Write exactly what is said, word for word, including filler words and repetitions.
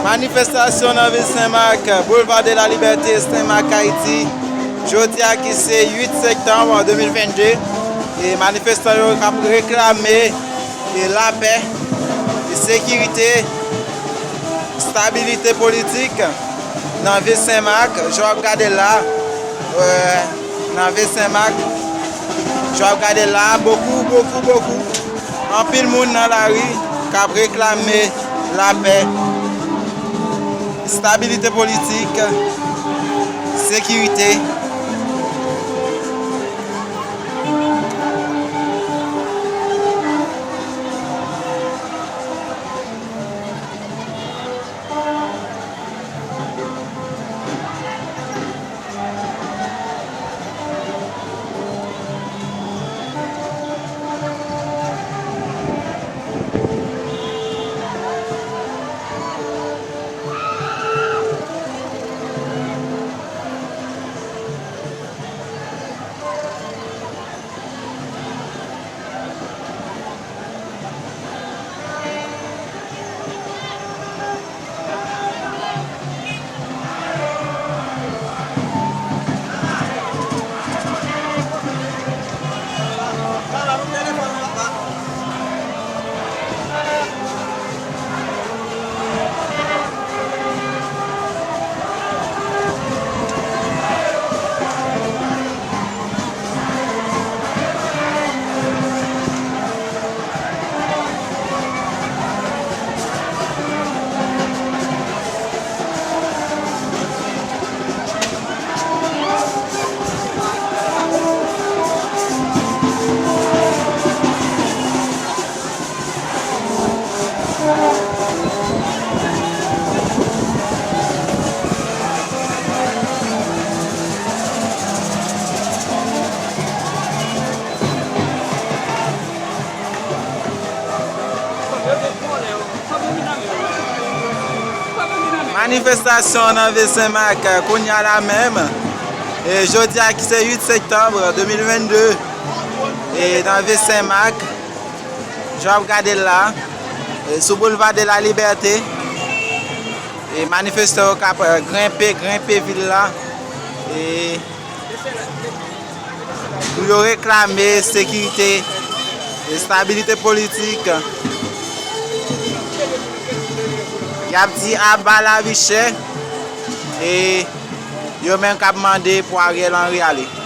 Manifestasyon nan vil Senmak, Boulevard de la Liberté, Senmak, Ayiti. Jodi a ki se uit septanm de mil vennde, e manifestan yo k ap reklame e lapè, e sekirite, estabilite politik nan vil Senmak. Jan w ap gade la, euh, nan vil Senmak, jan w ap gade la, bokou, bokou, bokou, anpil moun nan lari k ap reklame lapè, estabilite politik, sekirite. Manifestasyon nan vil Senmak, kounye a la menm. E jodi a ki se uit septanm de mil vennde, e nan vil Senmak, jan w ap gade l la, e sou Boulevard de la Liberté, e manifestan yo k ap, e, grenpe, grenpe vil la. E pou yo reklame sekirite, estabilite politik. Y ap di aba lavi chè, e yo menm k ap mande pou Ariel Henry ale.